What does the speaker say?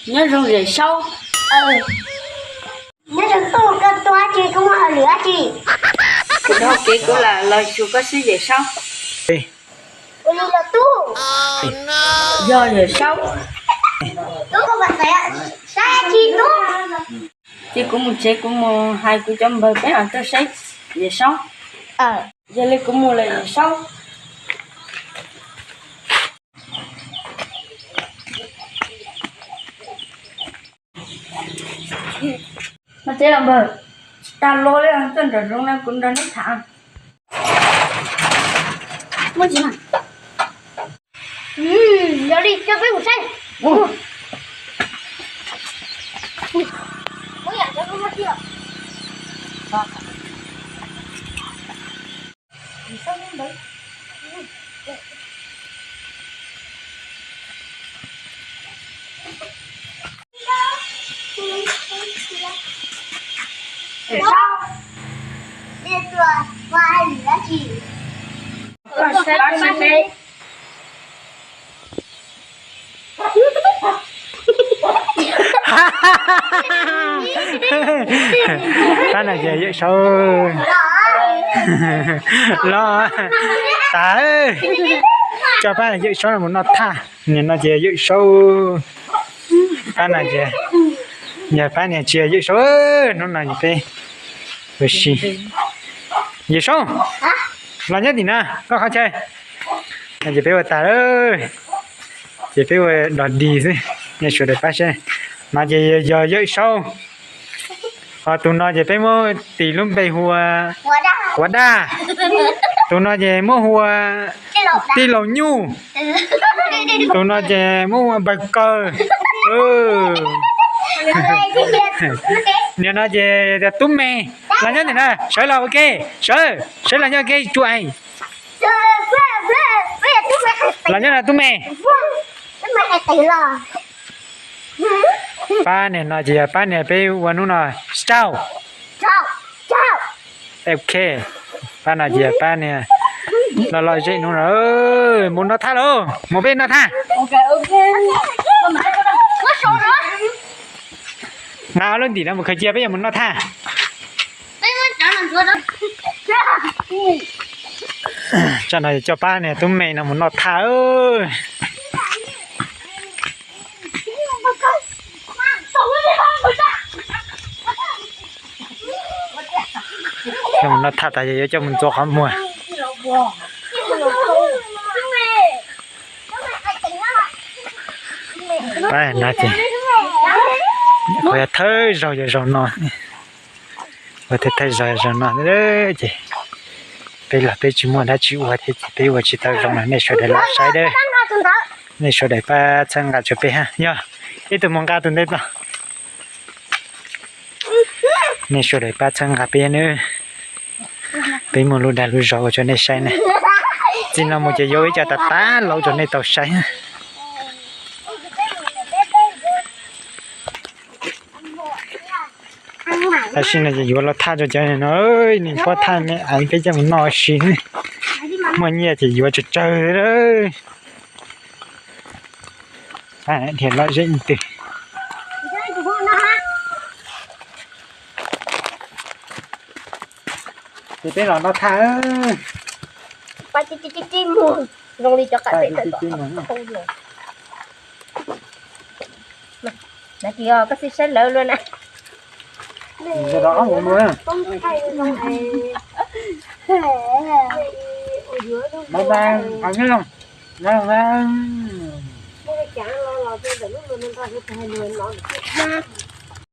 Nyob zoo Yawm Saub. Nyob zoo tub, koj tuaj dab tsi, koj muaj hauj lwm dab tsi? Kuv dhau kev kuv lam los xyuas koj xwb Yawm Saub. Ua li los tub. Yog Yawm Saub. Tub, koj puas xav saib dab tsi tub? Ces kuv mus tsev kuv mus hais kuv cov npawg peb mam tuaj saib Yawm Saub. Yog li kuv mus lawm Yawm Saub. Mas tsev los npawg, tsis tas los li, tuaj nram zoov no kuv nrog neb tham. Yog li coj peb mus saib. Pab no ces Yawm Saub los tas, coj pab Yawm Saub mus noj thaj. Nim no ces Yawm Saub, pab no ces yog pab niag tsis yog Yawm Saub, hnub no peb ua si. Yawm Saub, los nyob tim no koj qhov chaw. No ces peb ua tas lawm, ces peb ua dog dig xwb, nej sawv daws pab saib. No ces yog Yawm Saub. Ho tus no ces peb muab tis lub npe hu ua Quav Daj. Tus no ces muab hu ua Tij Laus Nyuj. Tus no ces muab hu ua Npawg Kaw. Niag no ces Tub Me. Los nyob ntawm no, sawv los ua ke, sawv, sawv los nyob ua ke tsuas. Los nyob no Tub Me. Pab niag no ces yog pab niag peb ua hnub no, Stau. Ok, pab no ces yog pab niag loj loj zem hnub no, mus noj thaj lauj, mus peb noj thaj. Nqa lub ntim no mus khaws cia peb yuav mus noj thaj. Tsam no coj pab niag Tub Me no mus noj thaj. Coj mus noj thaj tas yuav coj mus ntxuav qhov muag. Pab no ces qhov thawj zaug yog zaum no, ua thawj thawj zaug yog zaum no ces peb los peb tsis muaj dab tsi ua thiab ces peb ua tsis tau zoo no, nej sawv daws los saib dab. Nej sawv daws pab txhawb nqa rau peb hab, yog ib tug mus nqa tus ntej tau. Nej sawv daws pab txhawb nqa peb nawb. Peb muaj lub dag lub zog ua rau nej saib ne. Txij no mus ces yuav ib co tas tas laus rau nej tau saib. Tab sis no ces yuav los thaj rau cov no, nws pob thaj me aiv peb coj mus noj si. Muaj nyiaj ces yuav tsawg tsawg. Dhia lom zem ib tug. Ces peb los noj thaj. Koj tsis saib lawv luaj na.